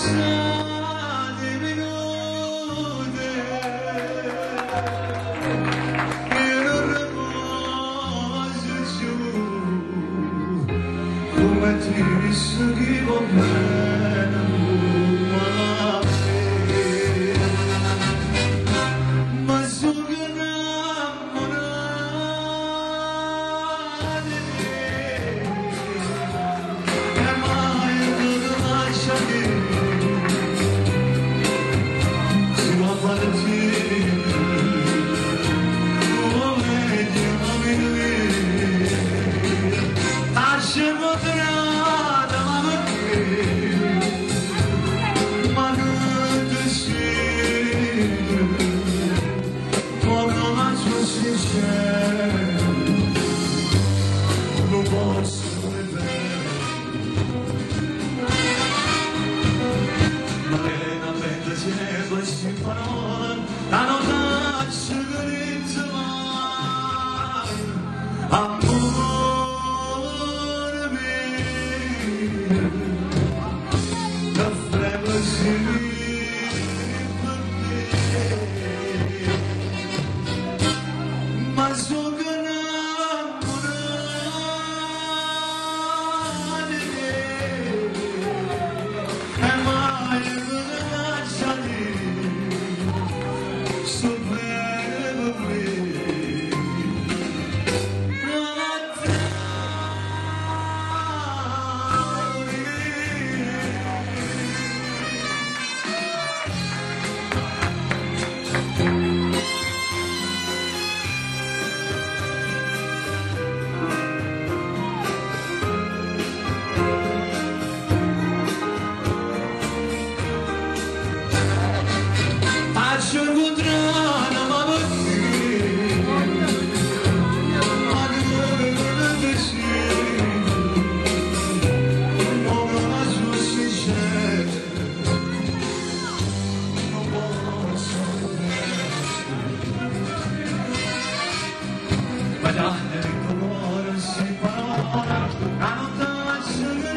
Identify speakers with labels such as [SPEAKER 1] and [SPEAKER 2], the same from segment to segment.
[SPEAKER 1] passati i minuti e non riposo più, come ti scrivo bene come me. Ma sono innamorato di te e mai non lasciare. Si va a partire come ti ami. Lascia potrà ma perché? Ma non ti sento, come non ci sincero, non posso vedere. Ma veramente se queste parole la non lascio mai, amore mio, che frequenza per te. Ma sono innamorato di te e mai non lasciare su per me. Faccio incontrare ma perché? Ma non ti sento, come la sua sincera, non posso Ma già nel cuore si parola, a non lasciare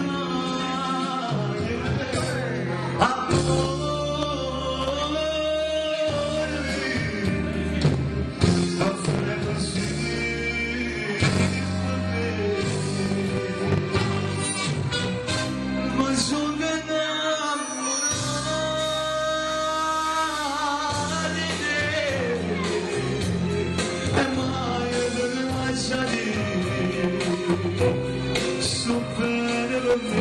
[SPEAKER 1] mai. Amore mio, offre così per me. Ma sono innamorato di te e mai non lasciare su per me.